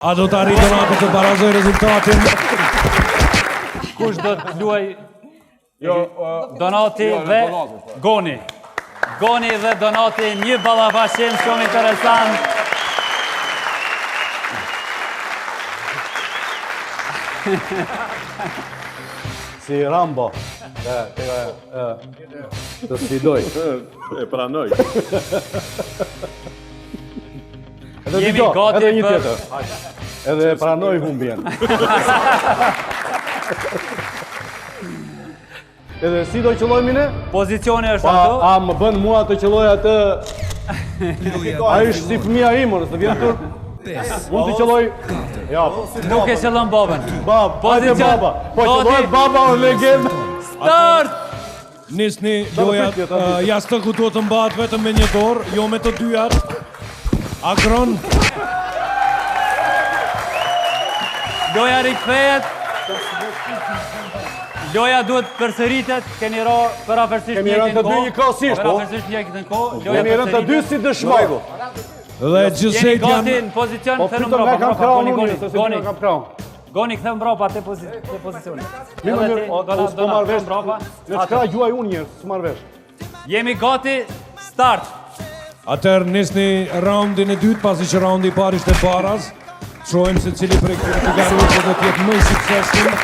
A do të arrijë Donati të barazojë rezultatin? Kush do të luaj Jo, Donati jo, dhe Donati, po. Goni. Goni dhe Donati, një ballafaqim shumë interesant. Si Rambo. E, e, e, të sfidoj. E pranoj. Edhe Jemi dëgjo, gati edhe një për- tjetër. Edhe e pranoj humbjen. Edhe si do qëllojmë ne? Pozicioni është Pa, ato. a më bën mua të qëlloj atë? Ai është si fëmija im, ore, s'të vjen turp. Mund të qëlloj. Ja, po. Nuk e qëllon babën. Bab, hajde Pozicion- baba. Po Gati. qëllohet baba o legend. Start! Nisni loja, pritje, ta uh, jastëku duhet të mbahet vetëm me një dorë, jo me të dyjat. Agron, Loja rikthehet. Loja duhet përsëritet, keni ra përafërsisht Kemi rënë të dy njëkohësisht, po. Përafërsisht njëjtën kohë. Loja Kemi rënë të dy përsëritet. si dëshmor. dhe gjithsej Jeni gati janë në pozicion, Po kthenu fitëm mbrapa, nga kam mbrapa, krahun Goni, unë, Goni, se si Goni. nga kam krahun. Goni, ktheu mbrapa te pozi- te pozicioni. Mirë, Edhe mirë, ti, o, Donat, o, s'po marr Donat, vesh. ktheu mbrapa. Në çka gjuaj unë njerëz, s'marr vesh. Jemi gati, start. Atëherë nisni raundin e dytë, pasi që raundi i parë ishte baraz. Shohim se cili prej këtyre dy garuesve do të jetë më i suksesshëm.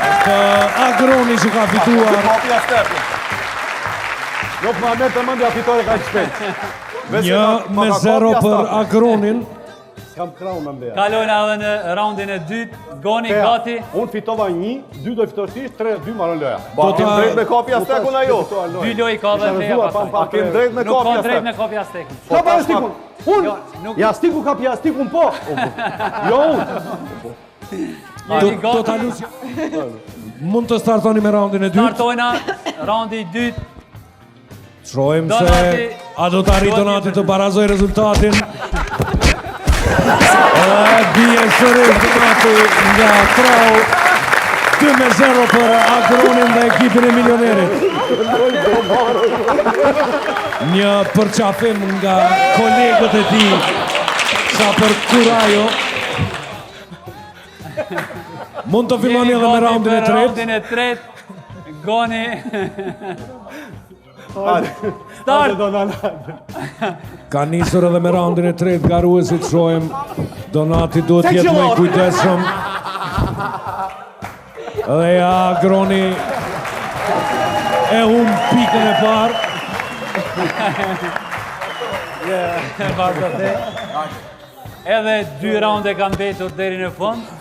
Është Agroni që ka fituar Kapi jastëkun. Nuk ma merr të mendja fitore kaq shpejt. një me 0 për Agronin. S'kam krahun më mbeja. Kalojna edhe në raundin e dytë. Goni gati. Unë fitova një, dy do fitosh ti, tre, dy maron loja. Po Do kem ta- drejt me kapi jastëkun ajo? Dy lojë ka dhe Teja pastaj. A kem drejt me Nuk kapi ka drejt me jastëkun? kapi jastëkun. Ka pa jastikun? Unë? Jo, nuk- Jastiku ka jastikun po. Jo unë. Do, Jemi do ta gati. lus. Mund të startoni me raundin e dytë. Startojna raundi i dytë. Shohim se Donati- a do të arrijë Donati të barazojë rezultatin. Dhe bie sërish Donati nga trau 2 me 0 për Agronin dhe ekipin e milionerit. Një përqafim nga kolegët e tij sa për kurajo. Mund të filloni Jemi edhe me gati raundin e për tretë. Raundin e tretë. Goni. Start. Ka nisur edhe me raundin e tretë garuesit shohim Donati duhet të jetë më i kujdesshëm. Dhe ja Agroni e humb pikën e parë. Vazhdo te. Edhe dy raunde kanë mbetur deri në fund.